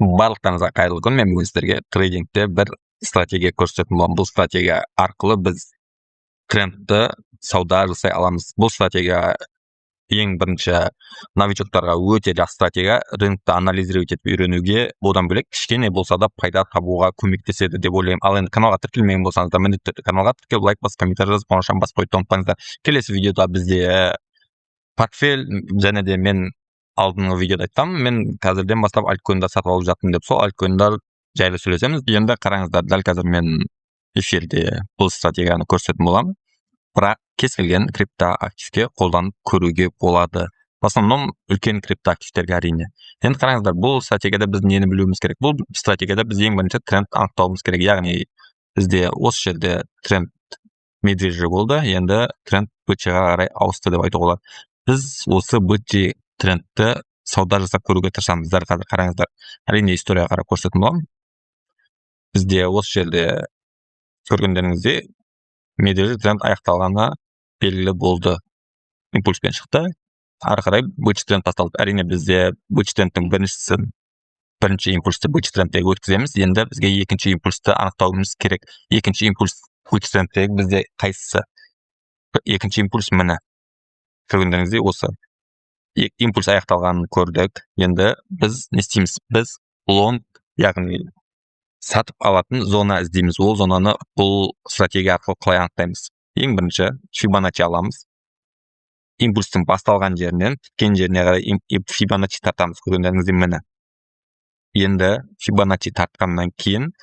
Барлықтарыңызға қайырлы күн! Мен бүгін сіздерге трейдингте бір стратегия көрсететін боламын. Бұл стратегия арқылы біз трендті сауда жасай аламыз. Бұл стратегия ең бірінші новичоктарға өте жақсы стратегия, рынокты анализировать етіп үйренуге, одан бөлек кішкене болса да пайда табуға көмектеседі деп ойлаймын. Ал енді каналға тіркелмеген болсаңыздар, міндетті түрде каналға тіркеліп, лайк басып, комментарий жазып, қоңыраушаны басып қоюды ұмытпаңыздар. Келесі видеода бізде портфель және де мен алдыңғы видеода айтқанмын, мен қазірден бастап альткоиндар сатып алып жатырмын деп, сол альткоиндар жайлы сөйлесеміз. Енді қараңыздар, дәл қазір мен эфирде бұл стратегияны көрсететін боламын, бірақ кез келген криптоактивке қолданып көруге болады, в основном үлкен криптоактивтерге, әрине. Енді қараңыздар, бұл стратегияда біз нені білуіміз керек? Бұл стратегияда біз ең бірінші тренд анықтауымыз керек, яғни бізде осы жерде тренд медвежий болды, енді тренд бычьға қарай ауысты деп айтуға болады. Біз осы бычий трендті сауда жасап көруге тырысамыз. Дәл қазір қараңыздар, әрине, историяға қарап көрсететін боламын. Бізде осы жерде көргендеріңіздей, медвежий тренд аяқталғаны белгілі болды, импульспен шықты, ары қарай бычий тренд басталды. Әрине, бізде бычий трендтің біріншісін, бірінші импульсті бычий трендтегі өткіземіз. Енді бізге екінші импульсті анықтауымыз керек. Екінші импульс бычий трендтегі бізде қайсысы? Екінші импульс, міне, көргендеріңіздей, осы импульс аяқталғанын көрдік. Енді біз не істейміз? Біз лонг, яғни сатып алатын зона іздейміз. Ол зонаны бұл стратегия арқылы қалай анықтаймыз? Ең бірінші Фибоначчи аламыз, импульстің басталған жерінен біткен жеріне қарай Фибоначчи тартамыз. Көргендеріңіздей, міне, енді Фибоначчи тартқаннан кейін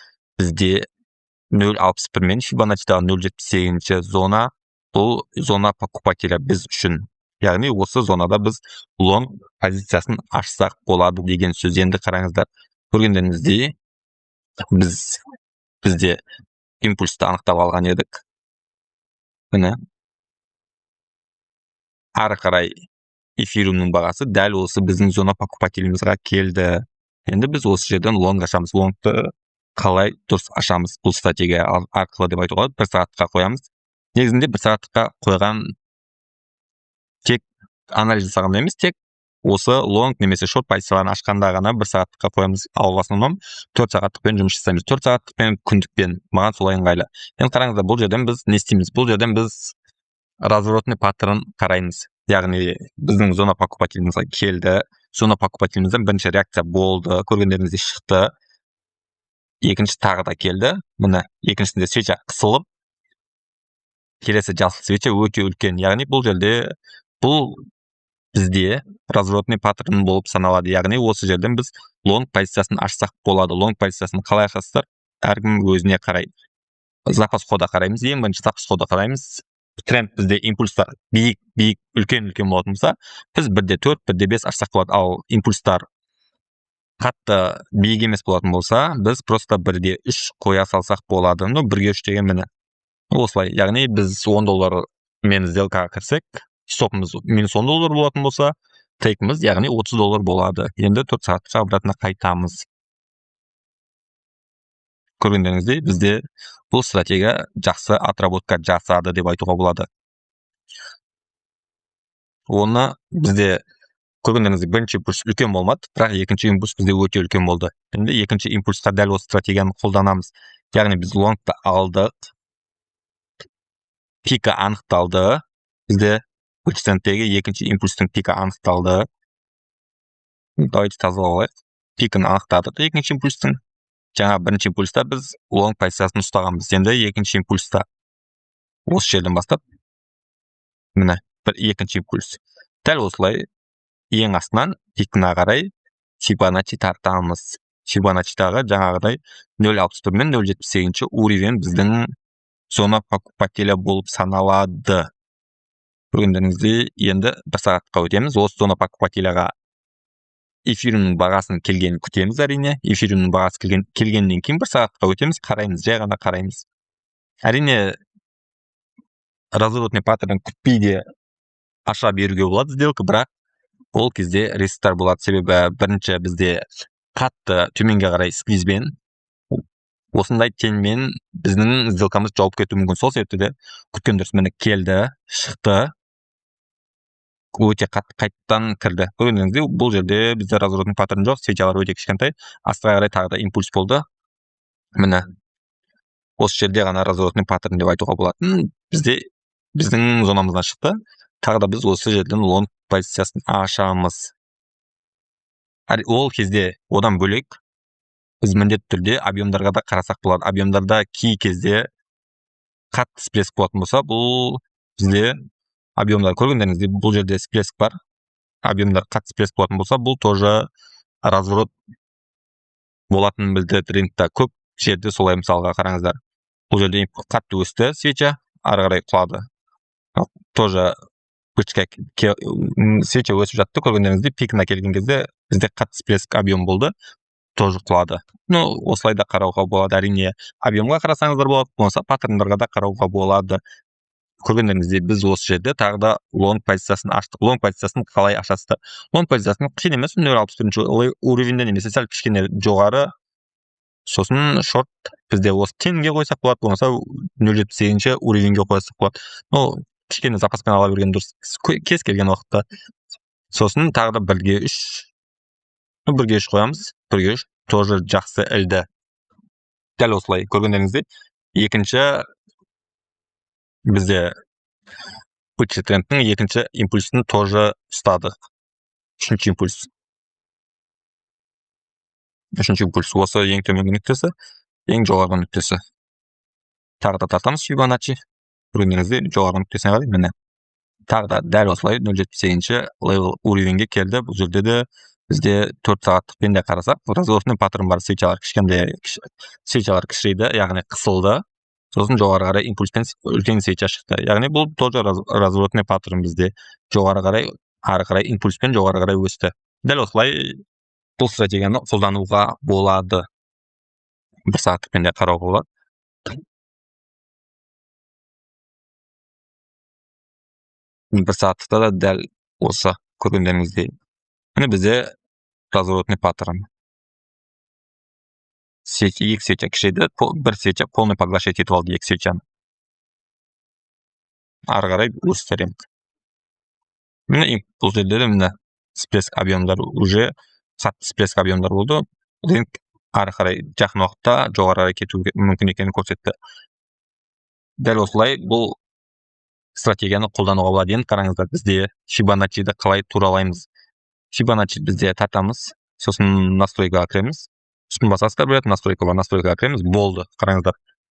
бізде 0,61 мен Фибоначчидағы 0,78-ші зона, бұл зона покупателя біз үшін, яғни осы зонада біз лонг позициясын ашсақ болады деген сөз. Енді қараңыздар, көргендеріңіздей, бізде импульсті анықтап алған едік. Міне, ары қарай эфириумның бағасы дәл осы біздің зона покупателімізға келді. Енді біз осы жерден лонг ашамыз. Лонгты қалай дұрыс ашамыз бұл стратегия арқылы деп айтуға болады? Бір сағатқа қоямыз. Негізінде бір сағаттыққа қойған тек анализ жасағанда емес, тек осы лонг немесе шорт позицияларын ашқанда ғана бір сағаттыққа қоямыз. Ал в основном 4 сағаттықпен жұмыс жасаймыз, 4 сағаттықпен, күндікпен, маған солай ыңғайлы. Енді қараңыздар, бұл жерден біз не істейміз? Бұл жерден біз разворотный паттерн қараймыз, яғни біздің зона покупателімізге келді, зона покупателімізден бірінші реакция болды, көргендеріңіздей, шықты, екінші тағы да келді. Міне, екіншісінде свеча қысылып, келесі жасыл свеча өте үлкен, яғни бұл жерде бұл бізде разворотный паттерн болып саналады, яғни осы жерден біз лонг позициясын ашсақ болады. Лонг позициясын қалай ашасыздар? Әркім өзіне қарай. Запас хода қараймыз, ең бірінші запас хода қараймыз. Тренд бізде импульстар биік биік, үлкен үлкен болатын болса, біз 1,4, 1,5 ашсақ болады. Ал импульстар қатты биік емес болатын болса, біз просто 1,3 қоя салсақ болады. Ну, 1:3 деген міне осылай, яғни біз 10 доллармен сделкаға кірсек, стопымыз минус 10 доллар болатын болса, тейкіміз, яғни 30 доллар болады. Енді 4 сағатқа обратно қайтамыз. Көргендеріңіздей, бізде бұл стратегия жақсы отработка жасады деп айтуға болады. Оны бізде көргендеріңіздей, бірінші импульс үлкен болмады, бірақ екінші импульс бізде өте үлкен болды. Енді екінші импульсқа дәл осы стратегияны қолданамыз, яғни біз лонгты алдық, пика анықталды, бізде коэффициенттегі екінші импульстің пикі анықталды. Давайте тазалап алайық. Пикін анықтадық екінші импульстің. Жаңа бірінші импульста біз лонг позициясын ұстағанбыз. Енді екінші импульста осы жерден бастап, міне, бір екінші импульс, дәл осылай ең астынан пикына қарай Фибоначчи тартамыз. Фибоначчидағы жаңағыдай 0,61 мен 0,78-ші уровень біздің зона покупателя болып саналады. Көргендеріңіздей, енді бір сағатқа өтеміз. Осы зона покупателяға эфириумның бағасының келгенін күтеміз. Әрине, эфириумның бағасы келгеннен кейін бір сағатқа өтеміз, қараймыз, жай ғана қараймыз. Әрине, разворотный паттерн күтпей де аша беруге болады сделка, бірақ ол кезде рисктар болады, себебі бірінші бізде қатты төменге қарай сквизбен, осындай теньмен біздің сделкамыз жауып кетуі мүмкін. Сол себепті де күткен дұрыс. Міне, келді, шықты. Өте қатты қайттан кірді. Көргендеріңіздей, бұл жерде бізде разворотный паттерн жоқ, свечалар өте кішкентай. Астыға қарай тағы да импульс болды. Міне, осы жерде ғана разворотный паттерн деп айтуға болатын. Бізде біздің зонамыздан шықты. Тағы да біз осы жерден лонг позициясын ашамыз. Ол кезде одан бөлек біз міндетті түрде объемдарға да қарасақ болады. Объемдарда кей кезде қатты всплеск болатын болса, бұл бізде объемдар, көргендеріңіздей, бұл жерде всплеск бар. Объемдар қатты всплеск болатын болса, бұл тоже разворот болатынын білдіреді рынокта. Көп жерде солай. Мысалға, қараңыздар, бұл жерде қатты өсті свеча, ары қарай құлады. Тоже свеча өсіп жатты, көргендеріңіздей, пикына келген кезде бізде қатты всплеск объем болды, тоже құлады. Ну, осылай да қарауға болады. Әрине, объемға қарасаңыздар болады, болмаса паттерндарға да қарауға болады. Көргендеріңіздей, біз осы жерде тағы да лонг позициясын аштық. Лонг позициясын қалай ашасыздар? Лонг позициясын қиын емес, 0,61 уровеньде немесе сәл кішкене жоғары. Сосын шорт бізде осы тенге қойсақ болады, болмаса 0,78 уровеньге қойсақ болады. Ну, кішкене запаспен ала берген дұрыс кез келген уақытта. Сосын тағы да 1:3, ну, 1:3 қоямыз. 1:3 тоже жақсы ілді. Дәл осылай, көргендеріңіздей, екінші бізде бычий трендтің екінші импульсін тоже ұстадық. Үшінші импульс, үшінші импульс осы ең төменгі нүктесі, ең жоғарғы нүктесі. Тағы да тартамыз Фибоначчи. Көргендеріңіздей, жоғарғы нүктесіне қарай, міне, тағы да дәл осылай 0,78 левел уровеньге келді. Бұл жерде де бізде 4 сағаттықпен де қарасақ, разворотный паттерн бар. Свечалар кішкентай, свечалар кішірейді, яғни қысылды. Сосын жоғары қарай импульспен үлкен свеча шықты, яғни бұл тоже разворотный паттерн. Бізде жоғары қарай, ары қарай импульспен жоғары қарай өсті. Дәл осылай бұл стратегияны қолдануға болады. 1 сағаттықпен де қарауға болады. 1 сағаттықта да дәл осы, көргендеріңіздей, міне, бізде разворотный паттерн. Екі свеча кішірейді, бір свеча полный поглощать етіп алды екі свечаны. Ары қарай өсті рынок. Міне, бұл жерде де, міне, всплеск объемдар, уже қатты всплеск объемдар болды. Рынок ары қарай жақын уақытта жоғары қарай кетуге мүмкін екенін көрсетті. Дәл осылай бұл стратегияны қолдануға болады. Енді қараңыздар, бізде Фибоначчиді қалай туралаймыз? Фибоначчи бізде тартамыз, сосын настройкаға кіреміз. Үстін басасыздар, бір рет настройка бар, настройкаға кіреміз, болды. Қараңыздар,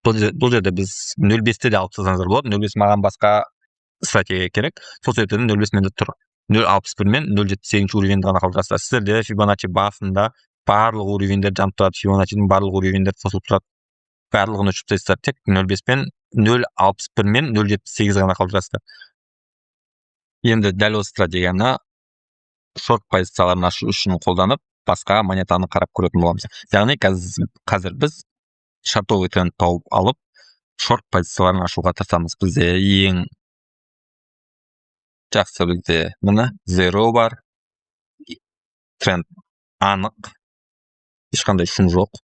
бұл жерде біз 0,5-ті де алып тастасаңыздар болады. 0,5 маған басқа стратегия керек, сол себептен 0,5 менде тұр. 0,61 мен 0,78 уровеньді ғана қалдырасыздар. Сіздерде Фибоначчи басында барлық уровеньдер жанып тұрады, Фибоначчидің барлық уровеньдері қосылып тұрады, барлығын өшіріп тастайсыздар. Тек 0,5 пен 0,61 мен 0,78 ғана қалдырасыздар. Енді дәл осы стратегияны шорт позицияларын ашу үшін қолданып, басқа монетаны қарап көретін боламыз. Яғни қазір біз шортовый тренд тауып алып, шорт позицияларын ашуға тырысамыз. Бізде ең жақсы, бізде, міне, зеро бар, тренд анық, ешқандай шум жоқ.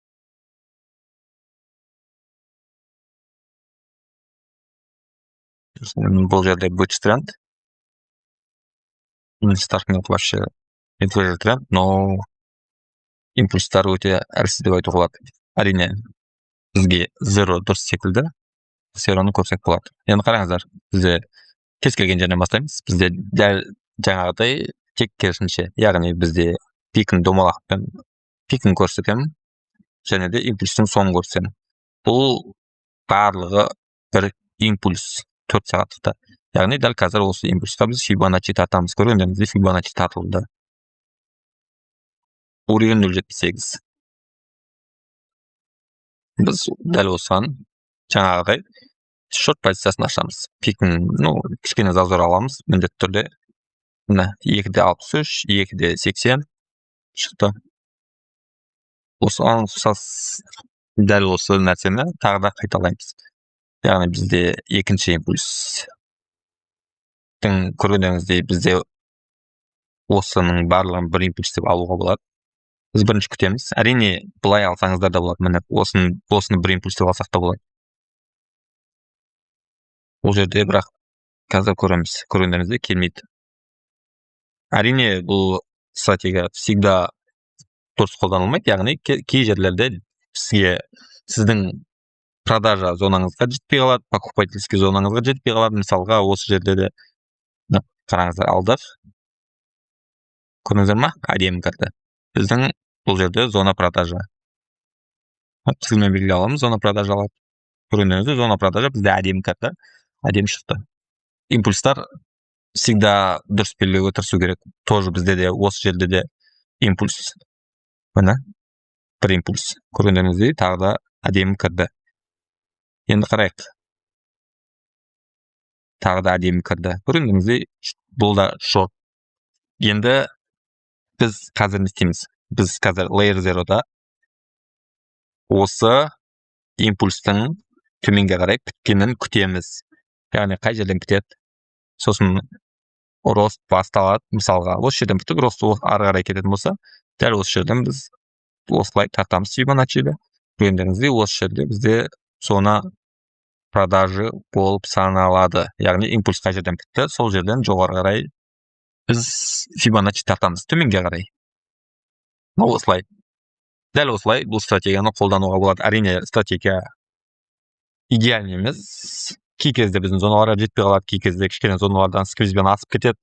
Бұл жерде бычий тренд, Старкнет вообще медвежий тренд, но импульстар өте әлсіз деп айтуға болады. Әрине, бізге зеро дұрыс секілді, зероны көрсек болады. Енді қараңыздар, бізде кез келген жерден бастаймыз. Бізде дәл жаңағыдай, тек керісінше, яғни бізде пикін домалақпен пикін көрсетемін және де импульстің соңын көрсетемін. Бұл барлығы бір импульс 4 сағаттықта. Яғни дәл қазір осы импульсқа біз Фибоначчи тартамыз. Көргендеріңіздей, Фибоначчи тартылды. Уровень 0,78. Біз дәл осыған жаңағыдай шорт позициясын ашамыз. Пикін, ну, кішкене зазор аламыз міндетті түрде. Міне, 2,63, 2,80 шықты. Осыған ұқсас дәл осы нәрсені тағы да қайталаймыз. Яғни бізде екінші импульс көргендеріңіздей, бізде осының барлығын бір импульс деп алуға болады. Біз бірінші күтеміз. Әрине, былай алсаңыздар да болады. Міне, осыны бір импульс деп алсақ та болады бұл жерде, бірақ қазір көреміз. Көргендеріңіздей, келмейді. Әрине, бұл стратегия всегда дұрыс қолданылмайды, яғни кей жерлерде сізге сіздің продажа зонаңызға жетпей қалады, покупательский зонаңызға жетпей қалады. Мысалға, осы жерде де қараңыздар, алдық, көрдіңіздер ма, әдемі кірді. Біздің бұл жерде зона продажа, қызылмен белгілей аламыз, зона продажа алады. Көргендеріңіздей, зона продажа бізде әдемі кірді, әдемі шықты. Импульстар всегда дұрыс белгілеуге тырысу керек. Тоже бізде де осы жерде де импульс, міне, бір импульс, көргендеріңіздей, тағы да әдемі кірді. Енді қарайық, тағы да әдемі кірді, көргендеріңіздей, бұл да шорт. Енді біз қазір не істейміз? Біз қазір Layer Zero'да осы импульстың төменге қарай біткенін күтеміз, яғни қай жерден бітеді, сосын рост басталады. Мысалға, осы жерден бітіп, рост ары қарай кететін болса, дәл осы жерден біз осылай тартамыз Фибоначчиді. Көргендеріңіздей, осы жерде бізде зона продажи болып саналады, яғни импульс қай жерден бітті, сол жерден жоғары қарай біз Фибоначчи тартамыз төменге қарай. Осылай, дәл осылай бұл стратегияны қолдануға болады. Әрине, стратегия идеальный емес, кей кезде біздің зоналарға жетпей қалады, кей кезде кішкене зоналардан сквизбен асып кетеді.